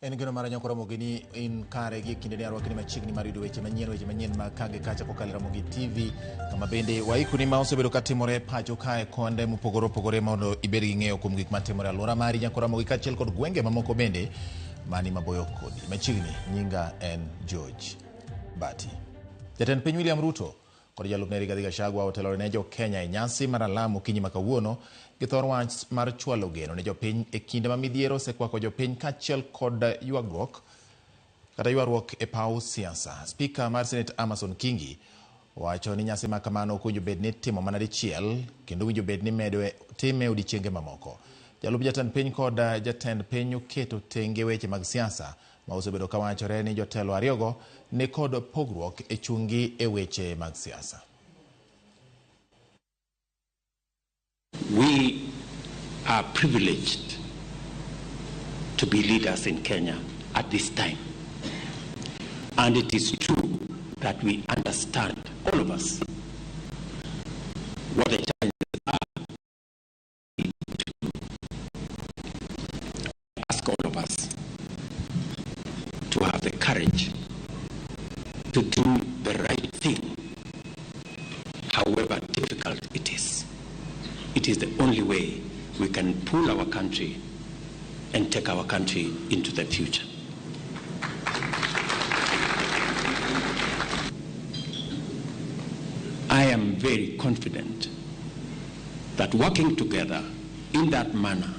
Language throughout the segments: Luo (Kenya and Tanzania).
En geno mar Nyako Ramogi ni in kare gi kinde ni arwakni machiegni mar yudo weche manyien mag ka gi kacha kokalo e Ramogi TV, kama bende waikoni ma osebedo katimore pacho kae konde mopogore opogore mondo ibed gi ng'eyo kuom gik matimore alwora mari Nyako Ramogi kaachiel kod gwenge mamoko bende mani maboyo kodi. Machiegni nyinga en George Bati. Jatend piny William Ruto kod jalupne Rigathi Gachagua otelore ne jo Kenya e nyasi mar alam okinyi ma kawuono gi thor wach mar chwalo geno ne jopiny e kinde ma midhiero osekwako jopiny kaachiel kod ywagruok kata ywaruok e paw siasa. Spika mar Senate Amason Kingi owacho ni nyasi ma kamano ok owinjo bed ni itimo mana dichiel kendo owinjo bed ni imedo time e odiechienge mamoko. Jalup jatend piny kod jatend piny oketo tenge weche mag siasa ma osebedo ka wachore ni jotelo ariyogo ni kod pogruok e chung-gi e weche mag siasa. We are privileged to be leaders in Kenya at this time. And it is true that we understand, all of us, what the challenges are. To ask all of us to have the courage to do the right thing, however difficult it is. It is the only way we can pull our country and take our country into the future. I am very confident that working together in that manner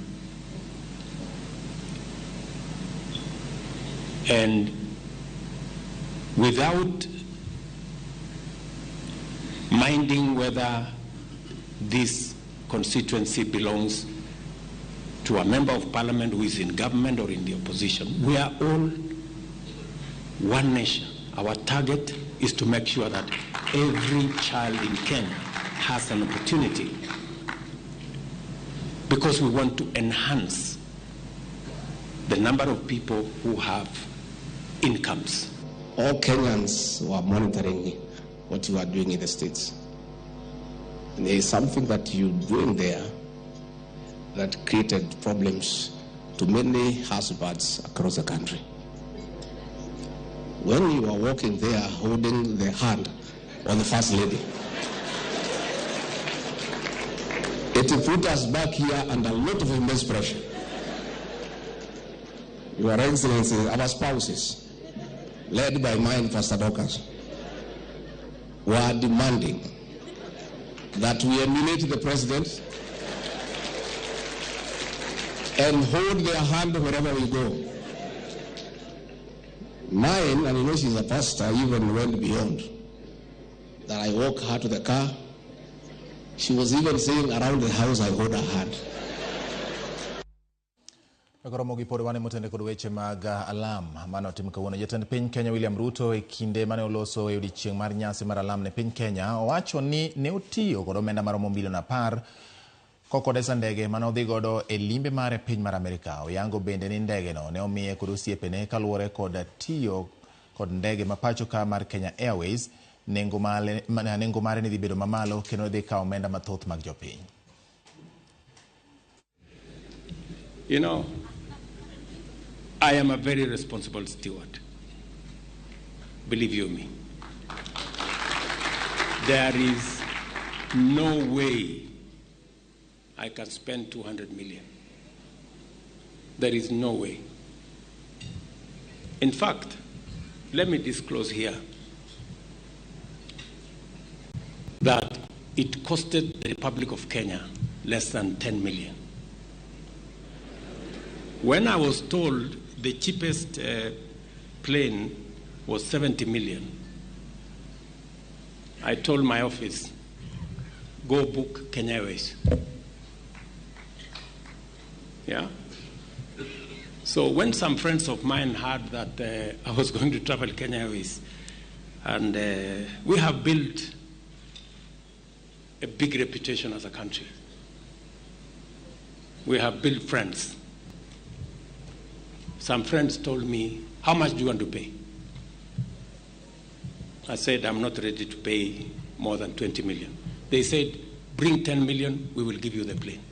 and without minding whether this constituency belongs to a member of parliament who is in government or in the opposition, we are all one nation. Our target is to make sure that every child in Kenya has an opportunity, because we want to enhance the number of people who have incomes. All Kenyans were monitoring what you are doing in the States. And there is something that you're doing there that created problems to many husbands across the country. When you are walking there holding the hand of the First Lady, it put us back here under a lot of immense pressure. Your Excellency, our spouses, led by mine, Pastor Dorcas, were demanding that we emulate the president and hold their hand wherever we go. Mine, and you know she's a pastor, even went beyond that. I walk her to the car. She was even saying around the house, I hold her hand. Ramogi pod wane motende kod weche mag alam mane otim kawuono. Jatend piny Kenya William Ruto e kinde mane oloso e odiechieng' mar nyasi mar alam ne piny Kenya owacho ni ne otiyo kod omenda maromo milion 10 kokodesa ndege mane odhi godo e limbe mare piny mar Amerika. Oyango bende ni ndege no ne omiye kod osiepene kaluwore kod tiyo kod ndege ma pacho ka mar Kenya Airways. Nengo mare ne dhi bedo mamalo kendo ne dhi kawo omenda mathoth mag jopiny. You know, I am a very responsible steward. Believe you me. There is no way I can spend 200 million. There is no way. In fact, let me disclose here that it costed the Republic of Kenya less than 10 million. When I was told the cheapest plane was 70 million, I told my office, go book Kenya Airways. Yeah? So when some friends of mine heard that I was going to travel Kenya Airways, and we have built a big reputation as a country. We have built friends. Some friends told me, how much do you want to pay? I said, I'm not ready to pay more than 20 million. They said, bring 10 million, we will give you the plane.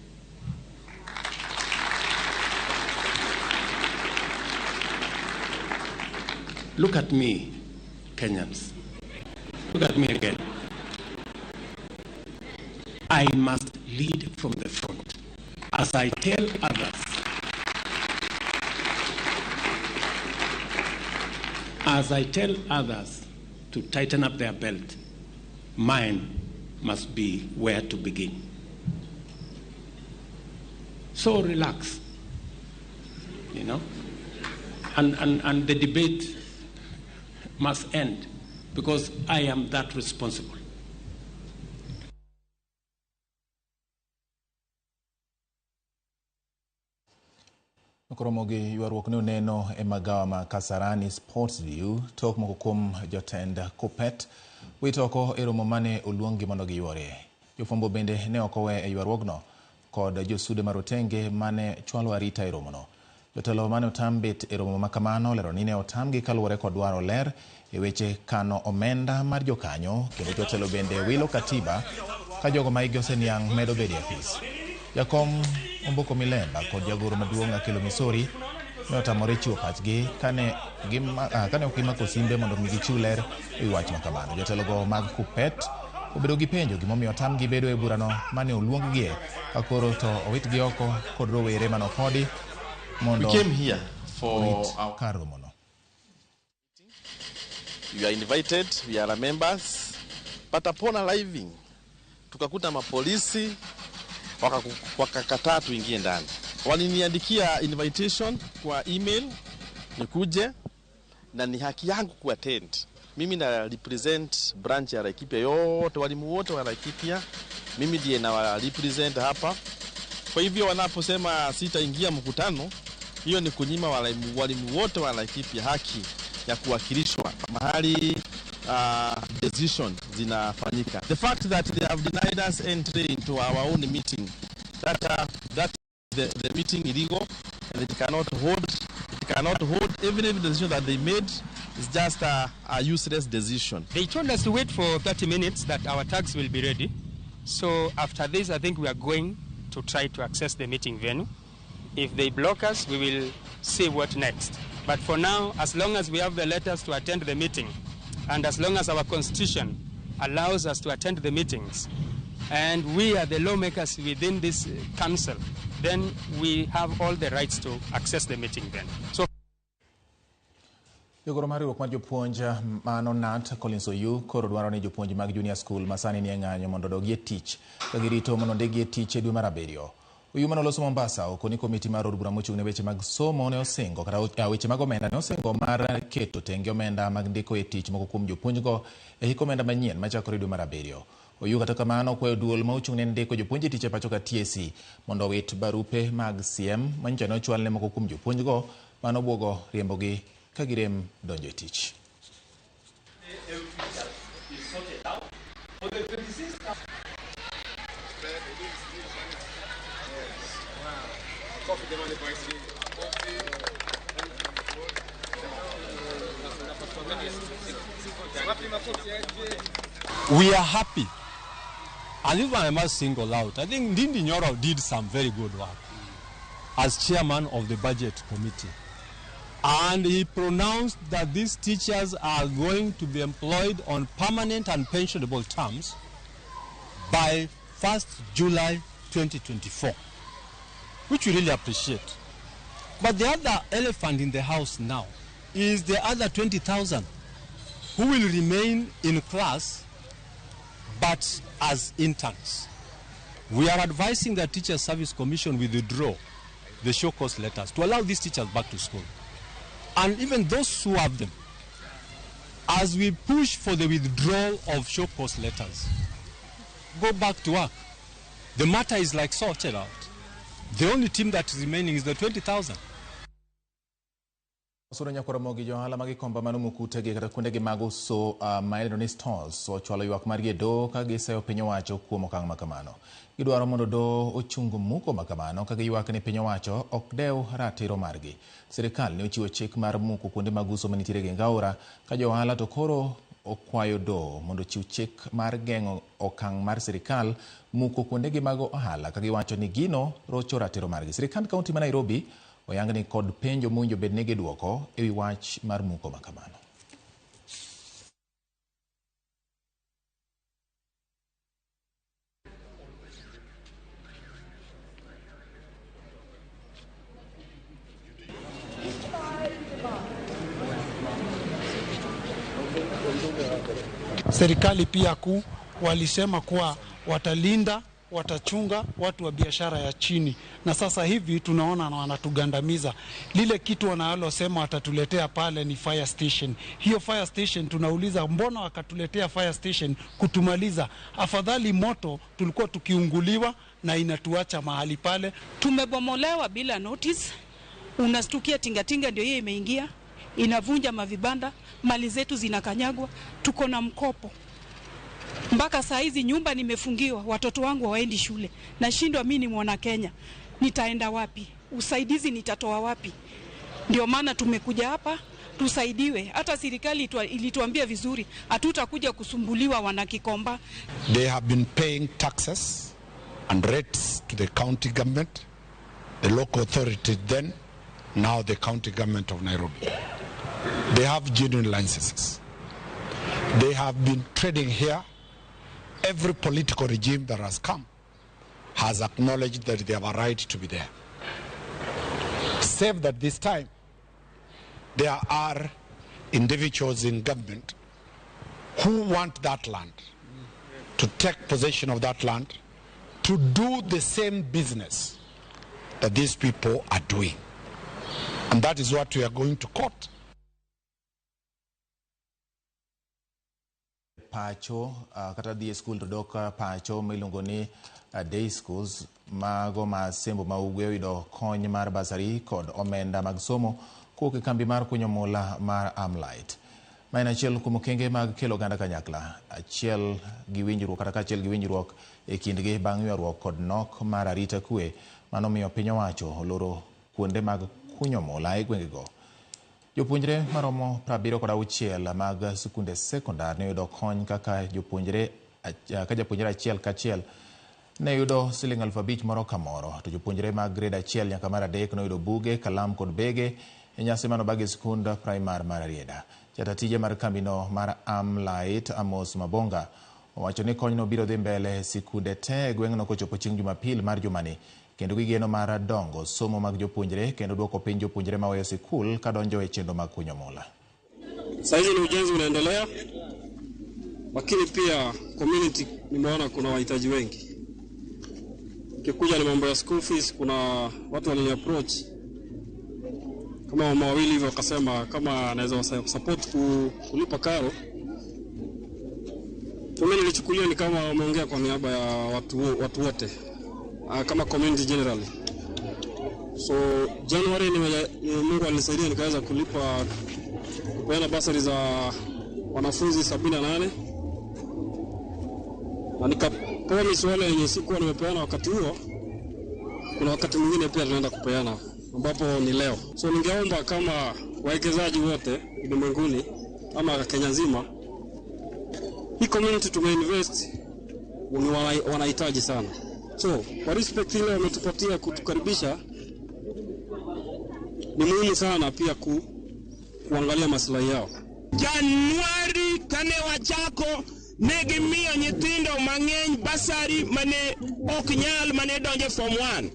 Look at me, Kenyans. Look at me again. I must lead from the front. As I tell others, as I tell others to tighten up their belt, mine must be where to begin. So relax, you know, and the debate must end because I am that responsible. Koromo gi ywaruok ne oneno e magawa ma Kasarani Sports View tok moko kuom jotend Kuppet wito oko e romo mane oluongi mondo giyuore. Jofwambo bende ne ok owe e ywaruogno kod josude marotenge mane chwalo arita e romono. Jotelo mane otam bet e romo makamano olero ni ne otamgi kaluwore kod dwaro ler e weche kano omenda mar jokanyo kendo jotelo bende wilo katiba ka jogo ma hikgi oseniang' medo bedo e apis. Jakom Omboko Milemba kod jagoro maduong' Akelo Misori ne otamore chiwo pachgi kane ok gimako simbe mondo mi gichiw ler e wi wach makamano. Jotelogo mag Kuppet obedo gi penjo gimomiyo otamgi bedo e burano mane oluonggie ka koro to owitgi oko kod rowere manokodi mondo orit kar romono. You are invited, we are members, but upon arriving tukakuta mapolisi wakakataa tuingie ndani. Waliniandikia invitation kwa email nikuje na ni haki yangu kuattend. Mimi na represent branch ya Laikipia yote, walimu wote wa Laikipia, mimi ndiye na represent hapa. Kwa hivyo wanaposema sitaingia mkutano, hiyo ni kunyima walimu wote wa Laikipia haki ya kuwakilishwa mahali decision zinafanyika. The fact that they have denied us entry into our own meeting, that the meeting illegal and it cannot hold. Even if the decision that they made is just a useless decision. They told us to wait for 30 minutes that our tags will be ready. So after this, I think we are going to try to access the meeting venue. If they block us, we will see what next. But for now, as long as we have the letters to attend the meeting, and as long as our constitution allows us to attend the meetings, and we are the lawmakers within this council, then we have all the rights to access the meeting then. So Jogoro mar riwruok mar jopuonj mano NAT Collins Oyu koro dwaro ni jopuonj mag junior school masani nie ng'anyo mondo odogi e tich ka girito mondo ondikgi e tich e dwe mar 7. Oyu manoloso Mombasa okoni komiti mar od bura mochung' ne weche mag somo ne osingo kata weche mag omenda ne osingo mar keto tenge omenda mag ndiko e tich moko kuom jopuonjgo e hik omenda manyien machakore dwe mar 7. Oyu kata kamano okwayo duol ma ochung' ne ndiko jopuonj e tich e pacho ka TSC mondo owit barupe mag siem manyocha ne ochwal ne moko kuom jopuonjgo manobuogo riembogi ka girem donjo e tich. We are happy, and this one I must single out. I think Ndindi Nyoro did some very good work as chairman of the budget committee. And he pronounced that these teachers are going to be employed on permanent and pensionable terms by 1st July 2024, which we really appreciate. But the other elephant in the house now is the other 20,000 who will remain in class but as interns. We are advising the Teacher Service Commission withdraw the show cause letters to allow these teachers back to school. And even those who have them, as we push for the withdrawal of show cause letters, go back to work. The matter is like sorted out. The only team that is remaining is the 20,000. Osoro nyakoromogi johala mag Gikomba mano mukutegi kata kuondegi mag uso ma idendo ni stalls ochwalo ywak margi e doho ka giseyo piny owacho kuom okang' makamano. Gidwaro mondo doho ochung muko makamano ka giywak ni piny owacho ok dew ratiro margi. Sirikal ne ochiwo chik mar muko kuonde mag uso manitiere e Aora ka johala to koro okwayo doho mondo ochiw chik mar geng'o okang' mar sirikal muko kuondegi mag ohala ka giwacho ni gino rocho ratiro margi. Sirikand kaunti ma Nairobi oyangni kod penjo mowinjo bed ni gidwoko ewi wach mar muko makamano. Serikali pia kuu walisema kuwa watalinda, watachunga watu wa biashara ya chini, na sasa hivi tunaona na wanatugandamiza. Lile kitu wanalosema watatuletea pale ni fire station. Hiyo fire station tunauliza, mbona wakatuletea fire station kutumaliza? Afadhali moto tulikuwa tukiunguliwa na inatuacha mahali pale. Tumebomolewa bila notice. Unastukia tingatinga ndio hiyo imeingia, inavunja mavibanda, mali zetu zinakanyagwa, tuko na mkopo. Mpaka saa hizi nyumba nimefungiwa, watoto wangu hawaendi shule. Nashindwa mimi ni mwana Kenya, nitaenda wapi? Usaidizi nitatoa wapi? Ndio maana tumekuja hapa tusaidiwe. Hata serikali ilituambia vizuri, hatutakuja kusumbuliwa wanakikomba. They have been paying taxes and rates to the county government, the local authority then, now the county government of Nairobi. They have genuine licenses. They have been trading here. Every political regime that has come has acknowledged that they have a right to be there. Save that this time, there are individuals in government who want that land, to take possession of that land, to do the same business that these people are doing. And that is what we are going to court. Pacho, kata dhi e skul to dok pacho miluongo ni day schools mago ma Sembo ma Ugwe oyudo kony mar basari kod omenda mag somo kowuok e kambi mar kunyo mula mar Amlight. Ma en achiel kuom okenge mag kelo oganda kanyakla, achiel gi winjruok kata kaachiel gi winjruok e kindgi bang' ywaruok kod nok mar arita kwe manomiyo piny owacho oloro kuonde mag kunyo mula e gwengego. Jopuonjre maromo 76 mag sikunde sekondar ne oyudo kony kaka jopuonjre ka japuonjre achiel kachiel ne yudo siling 5,000 moro ka moro, to jopuonjre mag grade 1 nyaka mar 3 noyudo buge, kalam kod bege e nyasi manobag e sikund primar mar Rarieda. Jata tije mar kambino mar Amlight Amos Mabonga owacho ni konyno biro dhi mbele sikunde te e gweng'no kochopo chieng' Jumapil mar jumani, kendo gigeno mar dongo somo mag jopuonjre kendo duoko piny jopuonjre maweyo sikul kadonjo e chenro mag kunyo mula. Saizi ni ujenzi unaendelea, lakini pia community nimeona kuna wahitaji wengi. Ikikuja ni mambo ya school fees, kuna watu walini approach kama mama wawili hivyo, wakasema kama naweza support kulipa karo. Mimi nilichukulia ni kama wameongea kwa niaba ya watu wote, kama community generally. So January Mungu alinisaidia nikaweza kulipa, kupeana basari za wanafunzi 78, na nikapromise wale wenye sikuwa nimepeana wakati huo, kuna wakati mwingine pia tunaenda kupeana ambapo ni leo. So ningeomba kama wawekezaji wote ulimwenguni ama Kenya nzima, hii community tumeinvest ni wanahitaji sana. So kwa respect ile wametupatia kutukaribisha, ni muhimu sana pia kuangalia maslahi yao. Januari kane wachako ne gimiyo nyithindo mang'eny basari mane ok nyal mane donjo form 1.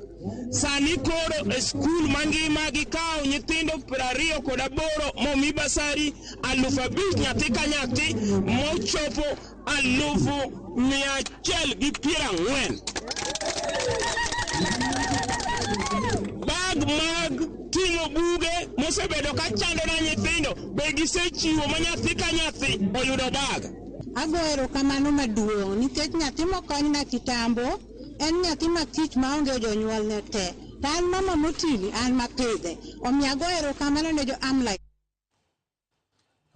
Sani koro e skul mangima gikawo nyithindo 28 momi basari 5,000 nyathi ka nyathi mochopo 1,140. Bag mag ting'o buge mosebedo ka chando na nyithindo be gisechiwo ma nyathi ka nyathi oyudo bag. Ago erokamano maduong' nikech nyathi mokonyna kitambo en nyathi makich maonge jonyuolne te. To an mama motini, an mapidhe. Omiyo ago erokamano ne jo Amlight.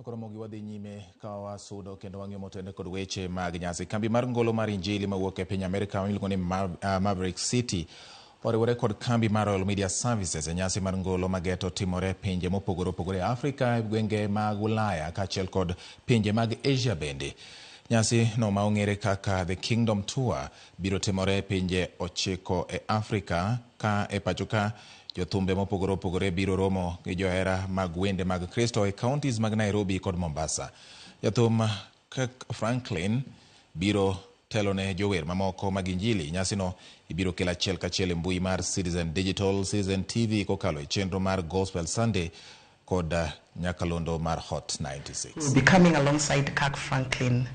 Koro mogi wadhi nyime ka wasudo kendo wang'iyo motende kod weche mag nyasi. Kambi mar ngolo mar Injili mawuok e piny Amerika miluongo ni Maverick City oriwore kod kambi mar Royal Media Services e nyasi mar ngolo mageto timore pinje mopogore opogore e Afrika, e gwenge mag Ulaya kaachiel kod pinje mag Asia bende. Nyasi no ma ong'ere kaka The Kingdom Tour biro timore e pinje 9 e Afrika ka e pacho ka jothumbe mopogore opogore biro romo gi johera mag wende mag Kristo e counties mag Nairobi kod Mombasa. Jathum Kirk Franklin biro telone jower mamoko mag Injili. Nyasino ibiro kel achiel kachiel e mbui mar Citizen Digital, Citizen TV kokalo e chenro mar Gospel Sunday kod nyakalondo mar Hot 96. We'll be coming alongside Kirk Franklin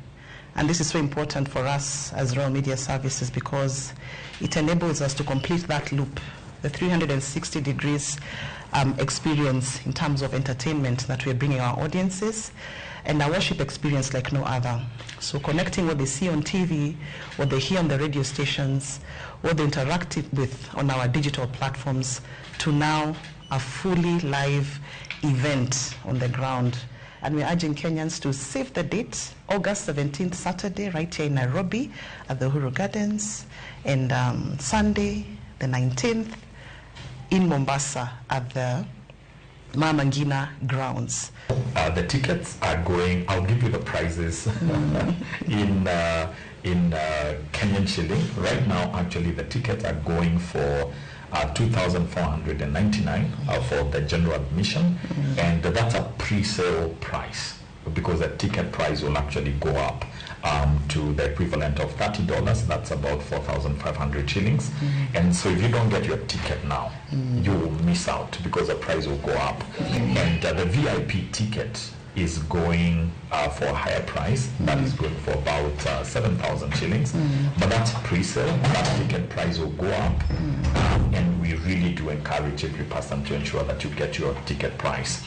And this is so important for us as Royal Media Services because it enables us to complete that loop, the 360 degrees experience in terms of entertainment that we're bringing our audiences, and a worship experience like no other. So connecting what they see on TV, what they hear on the radio stations, what they interact with on our digital platforms, to now a fully live event on the ground. And we're urging Kenyans to save the date, August 17th, Saturday, right here in Nairobi at the Uhuru Gardens, and Sunday, the 19th, in Mombasa at the Mama Ngina grounds. The tickets are going, I'll give you the prices in Kenyan shilling. Right now, actually, the tickets are going for 2,499 for the general admission, and that's a pre-sale price because the ticket price will actually go up to the equivalent of $30. That's about 4,500 shillings. And so if you don't get your ticket now, you will miss out because the price will go up. And the VIP ticket is going for a higher price. That is going for about 7,000 shillings. But that's pre-sale. That ticket price will go up. And we really do encourage every person to ensure that you get your ticket price.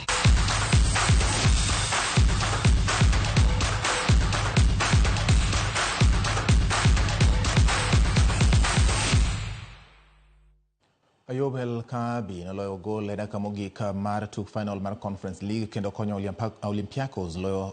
Ayob El Kaabi noloyo gol e dakika mogik mar tuk final mar Conference League kendo konyo Olympiacos loyo.